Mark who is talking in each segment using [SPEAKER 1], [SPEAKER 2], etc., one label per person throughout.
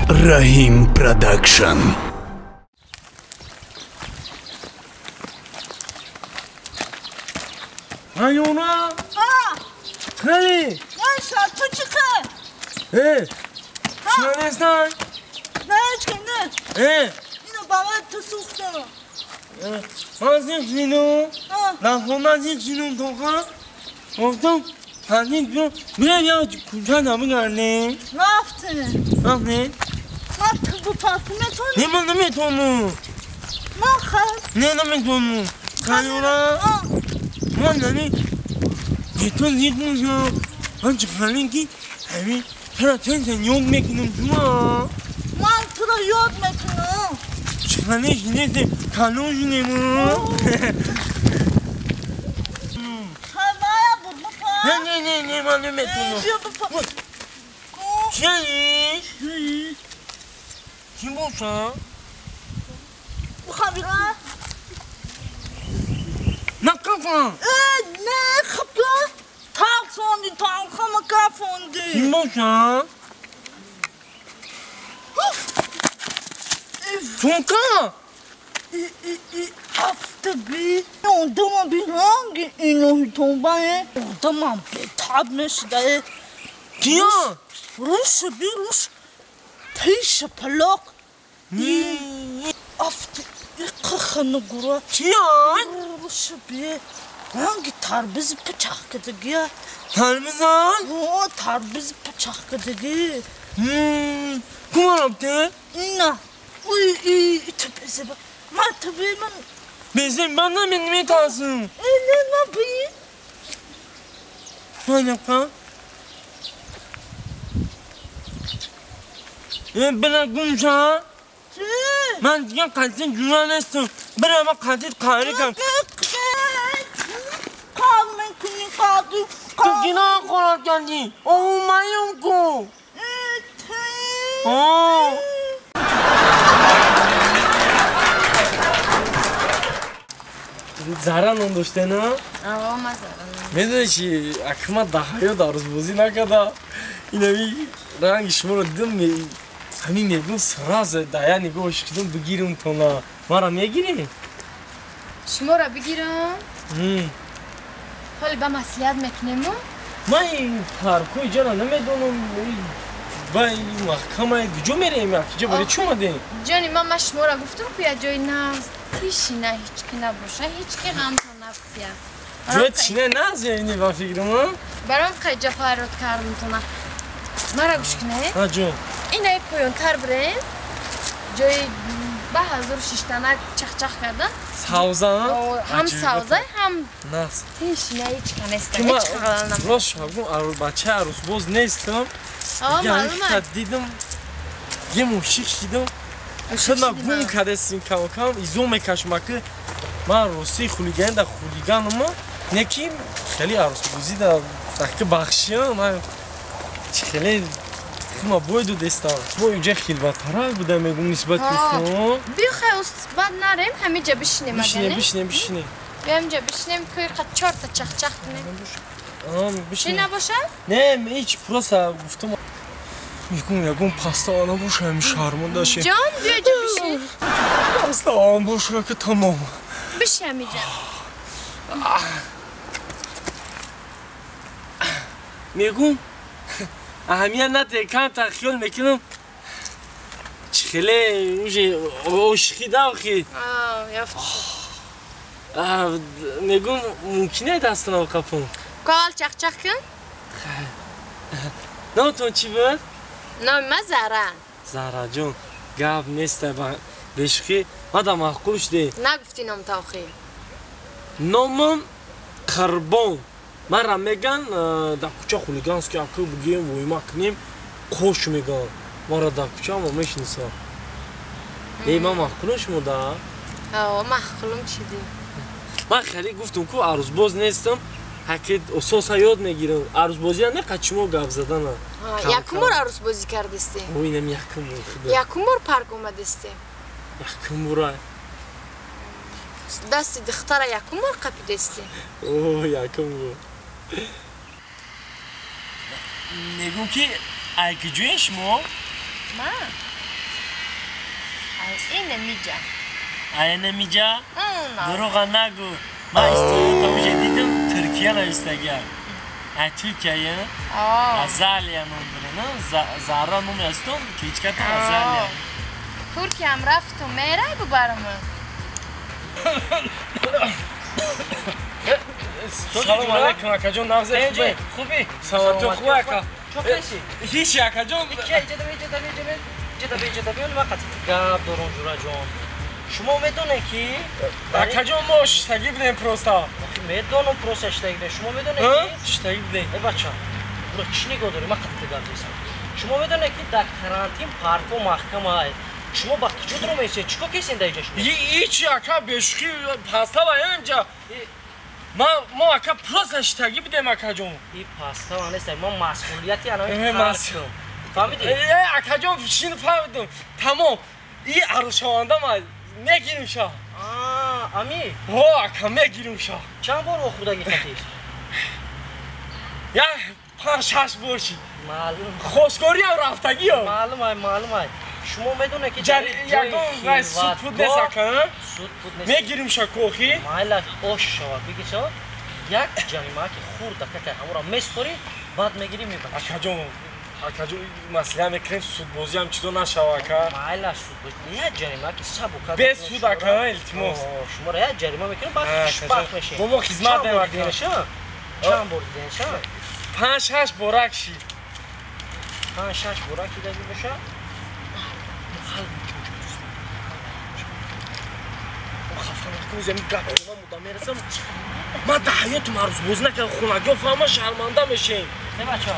[SPEAKER 1] Раҳим Продакшн.
[SPEAKER 2] Айона? Хали?
[SPEAKER 3] Наша, ту чӣ хел?
[SPEAKER 2] Э, чӣ нестан?
[SPEAKER 3] Не, ҳеч не.
[SPEAKER 2] Э,
[SPEAKER 3] Ино ба ман ту сӯхтам.
[SPEAKER 2] Ман зиқ шидум. Дар хона зиқ шидум тоқа. Гуфтам, ҳазин биё, бирем як кӯча да бигардем.
[SPEAKER 3] Рафтем.
[SPEAKER 2] Рафтем?
[SPEAKER 3] Ман ту бупарти метавонӣ?
[SPEAKER 2] Не, ман наметавонам.
[SPEAKER 3] Ман хел.
[SPEAKER 2] Не, наметавонам. Хайёра? Ман нами бетон зиқ мешавам. Ман чӣ хеле ки ҳамин туро тез ёд мекунам шумо.
[SPEAKER 3] Ман туро ёд мекунам.
[SPEAKER 2] Чӣ хеле шинесе калон шудем.
[SPEAKER 3] Хелая буд бупар.
[SPEAKER 2] Не, не, не, не, ман наметавонам.
[SPEAKER 3] Биё бупар.
[SPEAKER 2] Чӣ? Чӣ боша?
[SPEAKER 3] Бухам бира?
[SPEAKER 2] Накафа.
[SPEAKER 3] Э, не, хапла. Тарсонди, талхама кафонди.
[SPEAKER 2] Чӣ боша? Чунка?
[SPEAKER 3] Афтаби. Одама биранги илоҳи тобае. Одамам бетаб мешудае.
[SPEAKER 2] Кия?
[SPEAKER 3] Руша би руш. Тиша палоқ. Афт иқханугура.
[SPEAKER 2] Кия?
[SPEAKER 3] Руша би. Ранги тарбизи пичақ кардагия.
[SPEAKER 2] Тарбизан?
[SPEAKER 3] О, тарбизи пичақ кардагӣ.
[SPEAKER 2] Кума рафте?
[SPEAKER 3] Ина. Уй, и, ту безеба. Ман ту би ман.
[SPEAKER 2] Безем, ман наметарсам.
[SPEAKER 3] Э, не, ман би.
[SPEAKER 2] Манака? Э, бира гумша?
[SPEAKER 3] Чӣ?
[SPEAKER 2] Ман дига қатъи ҷура нестам. Бира ма қатъи қарӣ кам.
[SPEAKER 3] Кор мекунӣ, қадӣ.
[SPEAKER 2] Ту кино хӯрок кардӣ? Омаем ку.
[SPEAKER 3] Э, ти.
[SPEAKER 2] О. Зара ном доште, на?
[SPEAKER 4] Аво, ма Зара ном.
[SPEAKER 2] Медонӣ чи, акма даҳаё дарузбозӣ накарда. Инами ранги шуморо дидам, ҳамин мегум сразу да я нигоҳ шидам бигирам тона. Мара мегирӣ?
[SPEAKER 4] Шуморо бигирам? Ҳоли ба маслиҳат мекунему?
[SPEAKER 2] Ман ин паркҳои ҷара намедонам. Ба ин маҳкама куҷо мерем? Куҷо барои чӣ омадем?
[SPEAKER 4] Ҷони ман, ман шуморо гуфтам ку як ҷои нағз тишина, ҳеҷ ки набоша, ҳеҷ ки ғамтон набтия.
[SPEAKER 2] Ҷои тишина нағз яъне ба фикрам, а?
[SPEAKER 4] Баром қайҷа фарёд кардамтона. Мара гӯш кунед?
[SPEAKER 2] Ҳа, ҷон.
[SPEAKER 4] Инаи поёнтар бирем. Ҷои ба ҳазур шиштанак чахчах кардан.
[SPEAKER 2] Савза?
[SPEAKER 4] Ҳам савза, ҳам
[SPEAKER 2] нағз.
[SPEAKER 4] Тишина ҳеҷ ка нест, ҳеҷ ка набошад.
[SPEAKER 2] Рост шабгум, бачаи арӯсбоз нестам.
[SPEAKER 4] О, маълум аст.
[SPEAKER 2] Дидам, یه мушик шидам. Шуд гум кардастим кам-кам, изо мекашма ки ман рости хулиган да хулиганама, не ки хеле арӯсбозӣ да таки бахшиям, ман чи хеле ма бой додестам. Мо инҷа хилваттарак буда мегум нисбат ки.
[SPEAKER 4] Биё хай баъд нарем, ҳаминҷа бишинем.
[SPEAKER 2] Бишинем, бишинем, бишинем.
[SPEAKER 4] Биё ҳаминҷа бишинем, кӯи қад чорта чахчах кунем.
[SPEAKER 2] Бишинем.
[SPEAKER 4] Чи набошад?
[SPEAKER 2] Не, ҳеч, просто гуфтам. Мегум ягон паста набоша, ҳамин шарманда ше.
[SPEAKER 4] Ҷон, биё ҷа бишин.
[SPEAKER 2] Паста боша ки тамом.
[SPEAKER 4] Бишин ҳаминҷа.
[SPEAKER 2] Мегум аҳамият наде, камтар хиёл мекунам. Чӣ хеле уже ошиқӣ давхи. Мегум мумкин е дастонам қапум?
[SPEAKER 4] Кол чахчах кун.
[SPEAKER 2] Номтон чӣ буд?
[SPEAKER 4] Номи ман Зара.
[SPEAKER 2] Зараҷон, гап нест, бешухӣ мада маъқул шудӣ.
[SPEAKER 4] Нагуфтӣ номта охӣ.
[SPEAKER 2] Номам Қурбон. Мара меган дар кӯча хулиганский аку бигӯем войма кунем, қош меган. Мара дар кӯча ама мешиносам. Э, ман маъқулам шумо да?
[SPEAKER 4] О, маъқулам шудӣ.
[SPEAKER 2] Ман хеле гуфтам ку арӯсбоз нестам, ҳаки ососа ёд мегирам. Арӯсбозия не қачимо гап задана.
[SPEAKER 4] Якум бор арӯсбозӣ кардистӣ?
[SPEAKER 2] О, инам якум бор худо.
[SPEAKER 4] Якум бор парк омадистӣ?
[SPEAKER 2] Якум бора.
[SPEAKER 4] Дасти духтара якум бор қапидистӣ?
[SPEAKER 2] О, якум бор. Мегум ки ай куҷоен шумо?
[SPEAKER 4] Ман? Ай инамиҷа.
[SPEAKER 2] Ай инамиҷа? Дурӯға нагӯ. Ман историёта уже дидам, Туркия навистага. Ай Туркия? Азалия ном дорад, на? Зара номи астон, кличката Азалия.
[SPEAKER 4] Туркиям рафтум, мерай бубарам.
[SPEAKER 2] Салом алейкум, акаҷон, нағзе хубе? Хубӣ? Саломатӣ хуб ака.
[SPEAKER 5] Чо кардӣ?
[SPEAKER 2] Ҳеч акаҷон.
[SPEAKER 5] Иҷа да, ман қатъи гап дорам, ҷураҷон. Шумо медонед ки
[SPEAKER 2] акаҷон мо шиштагӣ будем просто.
[SPEAKER 5] Медонам просто шиштагӣ будем. Шумо медонед ки
[SPEAKER 2] шиштагӣ будем.
[SPEAKER 5] Э бача, бура чӣ нигоҳ дорӣ? Ман қатъи гап дорам. Шумо медонед ки дар карантин паркҳо маҳкам ай. Шумо ба куҷо дуро меистед? Чӣ кор кесен дар иҷа шумо?
[SPEAKER 2] Ҳеч ака, бешухӣ пастава инҷа. Мо ака просто шиштагӣ будем акаҷон.
[SPEAKER 5] И пастава нест, мо масъулияти анави паркам. Фаҳмидӣ?
[SPEAKER 2] Э акаҷон, шин фаҳмидам. Тамом. И арӯсшаванда ма мегирим ша.
[SPEAKER 5] Ами?
[SPEAKER 2] Ҳо ака, мегирим ша.
[SPEAKER 5] Чанд бор вохӯрдагӣ хатиш?
[SPEAKER 2] Як 5-6 бор шид.
[SPEAKER 5] Маълум.
[SPEAKER 2] Хостгориам рафтагиё.
[SPEAKER 5] Маълум ай, маълум ай. Шумо медонед ки
[SPEAKER 2] ягон вай суд пуд нест ака?
[SPEAKER 5] Суд пуд нест.
[SPEAKER 2] Мегирим ша кохи?
[SPEAKER 5] Майла ош шавад, биги шавад. Як ҷарима ки хурд ака ҳамора меспорӣ, баъд мегирӣ мебарӣ.
[SPEAKER 2] Акаҷон, акаҷон, маслиҳат мекунем судбозиам чизо нашава ака.
[SPEAKER 5] Майла судбозӣ, як ҷарима ки сабук
[SPEAKER 2] без суд ака, илтимос.
[SPEAKER 5] Шуморо як ҷарима мекунем, баъд хушбахт мешем.
[SPEAKER 2] Бо мо хизмат дем ака.
[SPEAKER 5] Чанд бор диденша?
[SPEAKER 2] 5-6 борак шид.
[SPEAKER 5] 5-6 борак шидаги боша?
[SPEAKER 2] Ман дар ҳаётум арӯсбозӣ накардам, хонагиҳо фаҳма шарманда мешем.
[SPEAKER 5] Не бача,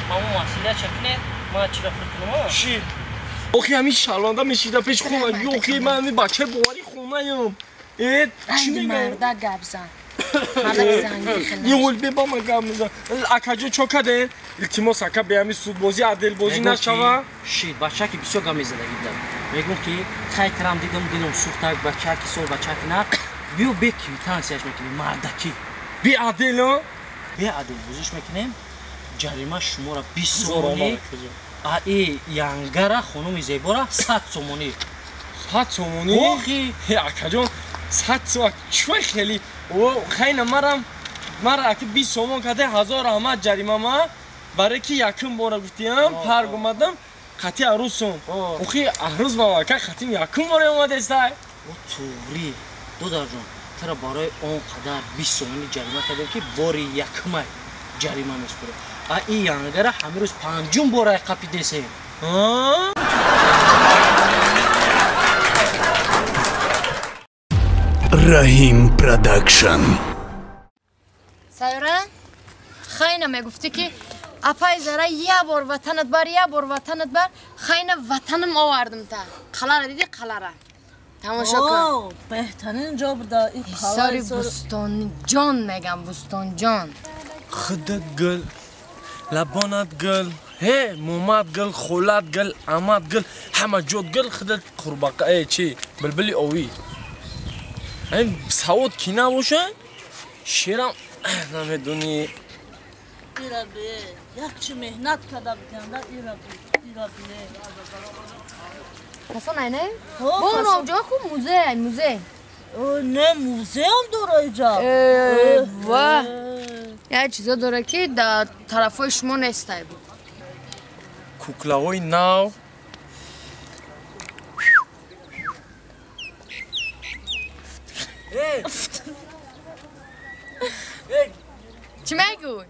[SPEAKER 5] мамо масъулият чакунед, ман чиро фикр кунам?
[SPEAKER 2] Чӣ? Охи ҳамин шарманда мешида пеши хонагиҳо, охи ман ҳамин бачаи боварӣ хонаям. Э, чӣ мегӯям?
[SPEAKER 4] Марда гап зан. Марда занги хеле.
[SPEAKER 2] Ё беба ма гап мезан. Акаҷон чо кардем? Илтимос ака, бе ҳамин судбозӣ, аделбозӣ нашава.
[SPEAKER 5] Шид, бача ки бисёр гап мезадагӣ будам. Мегӯм ки хайтрам дидам, дилам сӯхтак, бача ки сол, бача ки на. Биё бе квитансияш мекунем, мардаки.
[SPEAKER 2] Беадел,
[SPEAKER 5] беадел бозиш мекунем. Ҷарима шуморо 20 сомонӣ, а и янгара хонуми зебора 100 сомонӣ.
[SPEAKER 2] 100 сомонӣ?
[SPEAKER 5] Охи,
[SPEAKER 2] акаҷон, 100 сомон чӣ хеле? О, хайна марам, мара аки 20 сомон каде 1000 раҳмат ҷарима ма, барои ки якум бора гуфтиам, парк омадам, қатъи арӯсум. Охи арӯс ма ака қатъи якум бора омадестай.
[SPEAKER 5] О, туғрӣ, додарҷон, туро барои он қадар 20 сомонӣ ҷарима кардем ки бори якумай ҷарима меспорем. А и янгара ҳамин рӯз панҷум бора қапидесем.
[SPEAKER 1] Раҳим Продакшн.
[SPEAKER 4] Сайра, хайна мегуфтӣ ки апай Зара я бор ватанат бар, я бор ватанат бар, хайна ватанам овардым та. Қалара диди, қалара. Тамошо кун.
[SPEAKER 3] Беҳтарин ҷо буда ин қалаи
[SPEAKER 4] Сори Бӯстонҷон мегам, Бӯстонҷон.
[SPEAKER 2] Худат гул, лабонат гул, ҳе, момат гул, холат гул, амат гул, ҳама ҷот гул, худат қурбақа, э, чи, булбули овӣ. Ҳамин савод ки набоша, шерам намедонӣ.
[SPEAKER 3] Ира бе, як чи меҳнат карда будем, ира бе, ира бе.
[SPEAKER 4] Фасон ай, не? Бо ҷо ку музей, музей.
[SPEAKER 3] Не, музеям дора иҷа.
[SPEAKER 4] Э, ва. Як чизо дора ки дар тарафҳои шумо нестай бу.
[SPEAKER 2] Куклаҳои нав.
[SPEAKER 4] Чӣ мегӯй?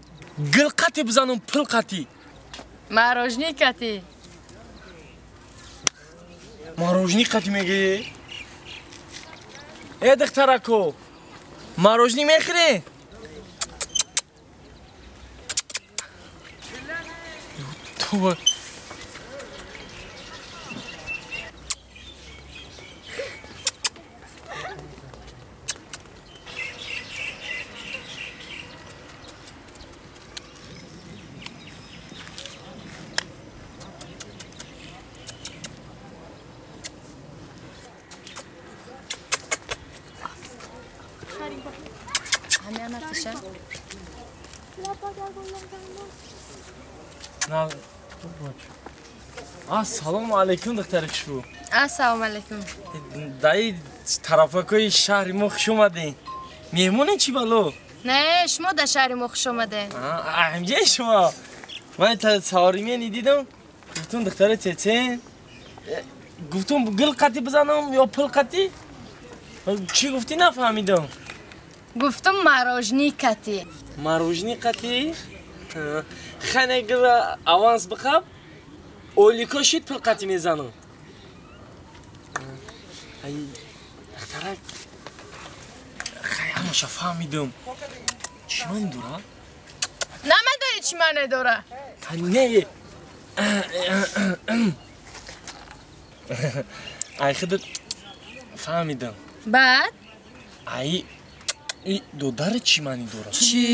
[SPEAKER 2] Гул қатӣ бизанум, пул қатӣ.
[SPEAKER 4] Марожни қатӣ.
[SPEAKER 2] Марожни қатӣ мегӯӣ? Э, духтарако, марожни мехӯрӣ? Ту Ассалому алайкум, духтари хушрӯ.
[SPEAKER 4] Ассалому алайкум.
[SPEAKER 2] Даи тарафакои шаҳри мо хуш омадем. Меҳмоне чӣ бало?
[SPEAKER 4] Не, шумо дар шаҳри мо хуш омадем.
[SPEAKER 2] Аҳмҷе шумо. Ман та саоримени дидам. Гуфтум духтари цецен. Гуфтум гул қати бизанам ё пул қати? Чӣ гуфтӣ нафаҳмидам.
[SPEAKER 4] Гуфтум мороженое кати.
[SPEAKER 2] Мороженое қати? Хане гила аванс бихаб. Ойлико шид пул қати мезанам. Ай духтарак хай ҳамаша фаҳмидам. Чӣ мани дора?
[SPEAKER 4] Намедонӣ чӣ маъне дора?
[SPEAKER 2] Не. Ай худат фаҳмидам.
[SPEAKER 4] Баъд?
[SPEAKER 2] Ай и додари чӣ маъни дора?
[SPEAKER 4] Чӣ?